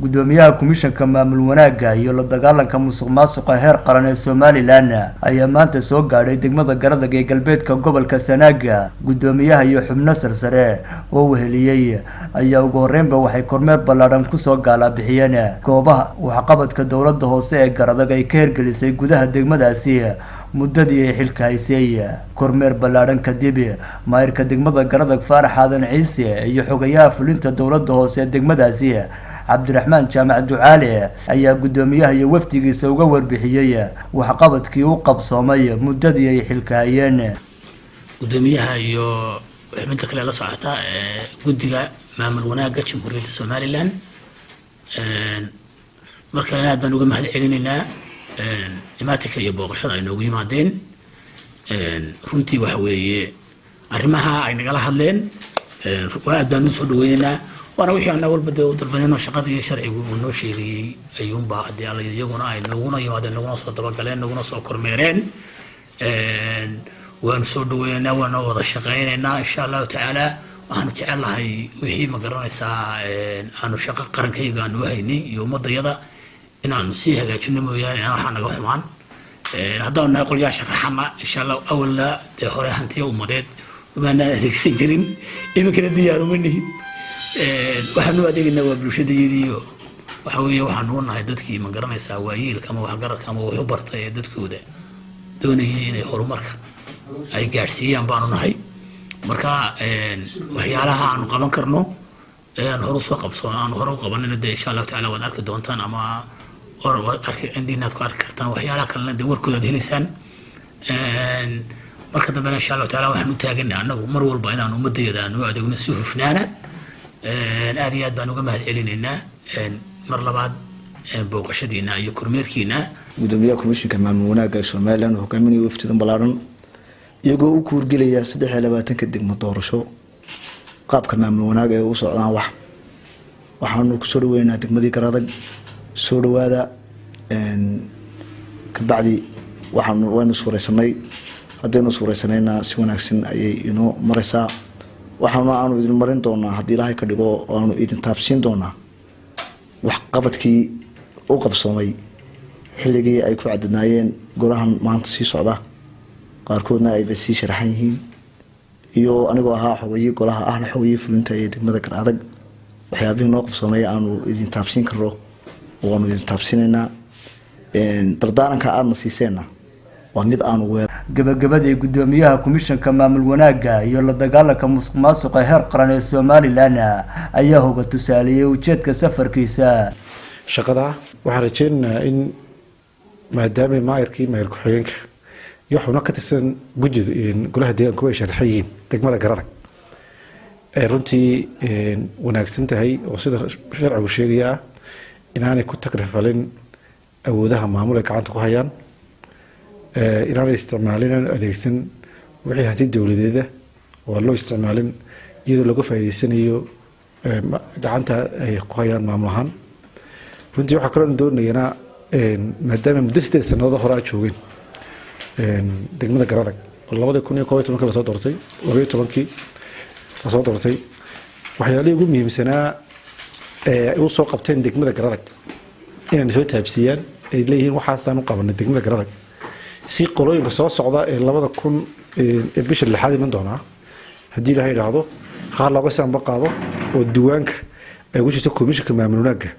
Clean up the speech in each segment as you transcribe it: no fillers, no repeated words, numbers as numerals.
Gudoomiyaha Komishanka Maamul Wanaagga iyo la Dagaalanka Musuq Maasuqa heer qaran ee Somaliland ayaa maanta soo gaadhay degmada Garadag ee galbeedka gobolka Sanaaga. Gudoomiyaha iyo xubno sarsare oo weheliyey ayaa ugu horreynba waxay kormeer ballaadhan kusoo gaalaa bixiyeen goobaha waxqabadka dowladda hoose ee Garadag ay ka hirgelisay gudaha degmadaasi muddadii ay xilka haysay. Kormeer ballaadhan kadib, maayirka degmada Garadag, Faarax Aadan Ciise, iyo xogayaha fulinta dowladda hoose ee degmadaasi, Cabdiraxmaan Jaamac Ducaale, ayaa guddoomiyaha iyo wafdigiisa uga warbixiyey waxqabadkii u qabsoomay muddadii ay xilka hayeen. Gudoomiyaha iyo xubinta kale la socota ee guddiga maamul wanaagga Jamhuuriyadda Somaliland, mar kalena aad baan uga mahad celinaynaa imaatinka iyo booqashada ay noogu yimaadeen. Runtii waxa weeye arrimaha ay nagala hadleen aad baan u soo dhaweynaynaa, waana wixii anaa walba dee u dalbanayno. Shaqadii iyo sharcigu uu noo sheegayey ayuunbaa haddii Alla iyaguna ay nooguna yimaadeen, noguna soo dabagaleen, noguna soo kormeereen. Waanu soo dhaweynaynaa, waana wada shaqaynaynaa, insha Allahu tacaala. Waxaanu jecelahay wixii, ma garanaysaa, aanu shaqo qarankayaga aanu haynay iyo ummadayada inaanu sii hagaajino mooyaane inaan waxaa naga xumaan. Haddaanu nahay qolyaha sharaxana, insha Allah, awalna dee hore hantiya ummadeed umaanaan adeegsan jirin, iminkana diyaar uma nihin. Waxaanu adeegaynaa waa bulshadayadiiyo waxa weeye waxaanu u nahay dadkii, ma garanaysaa, waayeelka ama waxgaradka ama wax u bartay ee dadkooda doonayay inay horumarka ay gaadhsiiyaan baanu nahay. Marka waxyaalaha aanu qaban karno ee aan hore usoo qabsoon, aanu hore u qabanina dee, insha Allahu tacala, waad arki doontaan ama arki indhiinaad ku arki kartaan. Waxyaalaha kalena dee warkooda aad helaysaan marka dambena, insha Allahu tacala. Waxaan u taaganay annagu mar walba inaan ummadayada aan u adeegno si hufnaana. Aad iyo aad baan uga mahad celinaynaa mar labaad booqashadiina iyo kormeerkiina. Gudoomiyaha Komishinka Maamul Wanaagga ee Somaliland oo hogaaminaya wafdidan ballaaran, iyagoo u kuurgelaya 23-ka degmo doorasho qaabka maamul wanaag ee u socdaan, waxaanu kusoo dhaweynaa degmadii Garadag. Soo dhawaada. Kabacdi waxaanu waynu suureysanay. Haddaynu suureysanayna, si wanaagsan ayay inoo mareysaa. Waxaana aanu idin marin doonaa, haddii Ilaahay ka dhigo, aanu idin taabsiin doonaa waxqabadkii u qabsoomay xilligii ay ku cadadnaayeen golahan maanta sii socda, qaarkoodna ayba sii sharaxan yihiin, iyo anigoo ahaa xogaye golaha ahna xogaye fulinta ee degmada Garadag. Waxyaabihii noo qabsoomay aanu idin taabsiin karno waanu idin taabsiinaynaa. Dardaaranka aadna siiseenna waa mid aanu weer. Gabagabadii, guddoomiyaha Komishanka Maamul Wanaagga iyo la Dagaalanka Musuq Maasuqa heer qaran ee Somaliland ayaa hoga tusaaliyey ujeedka safarkiisa. Shaqada waxaan rajeynaynaa in maadaama maayirkii, maayir ku-xigeenka iyo xubno ka tirsan gudida golaha deegaankuba ay sharaxan yihiin degmada Garadag, ay runtii wanaagsan tahay oo sida sharcigu sheegaya ah inaanay ku takrifalin awoodaha maamul ay gacanta ku hayaan, inaanay isticmaalin, inaanu adeegsan wixii hanti dowladeeda oo aan loo isticmaalin iyadoo laga faa'iideysanayo gacanta ay ku hayaan maamul ahaan. Runtii waxaa kaloo doonayanaa, maadaama muddo 8 sanadood hore a joogeen degmada Garadag oo 2011-kii lasoo doortay, 12-kii lasoo doortay, waxyaalihii ugu muhiimsanaa ee ay u soo qabteen degmada Garadag inayna soo taabsiiyaan, ay leeyihiin waxaasaan u qabanay degmada Garadag, si qolooyinka soo socda ee 2000 ee bisha lixaad iman doonaa, haddii Ilahay idhaahdo, ha looga saanba qaado oo diiwaanka ay ku jirto komishinka maamul wanaagga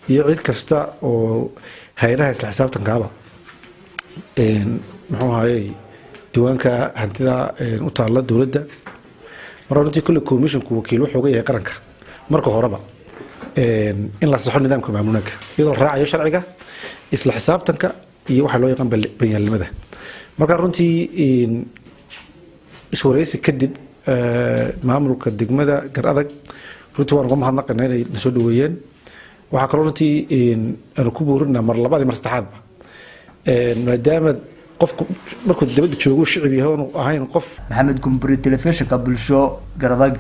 iyo cid kasta oo hay-adaha isla xisaabtankaaba, muxuu ahayey, diiwaanka hantida u taalla dowladda. Marka runtii kulle komishinku wakiil wuxuu uga yahay qaranka marka horeba in la saxo nidaamka maamul wanaagga iyadoo la raacayo sharciga, isla xisaabtanka iyo waxaa loo yaqaan banyaalnimada. Marka runtii iswareysi kadib, maamulka degmada Garadag runtii waan uga mahadnaqaynaa inay na soo dhaweeyeen. Waxaa kaloo runtii aanu ku buurinaa mar labaad iyo mar saddexaadba, maadaama qofku markuu dibadda joogo shicib yahay oonu ahayn qof. Maxamed Gumburi, Telefishinka Bulsho, Garadag.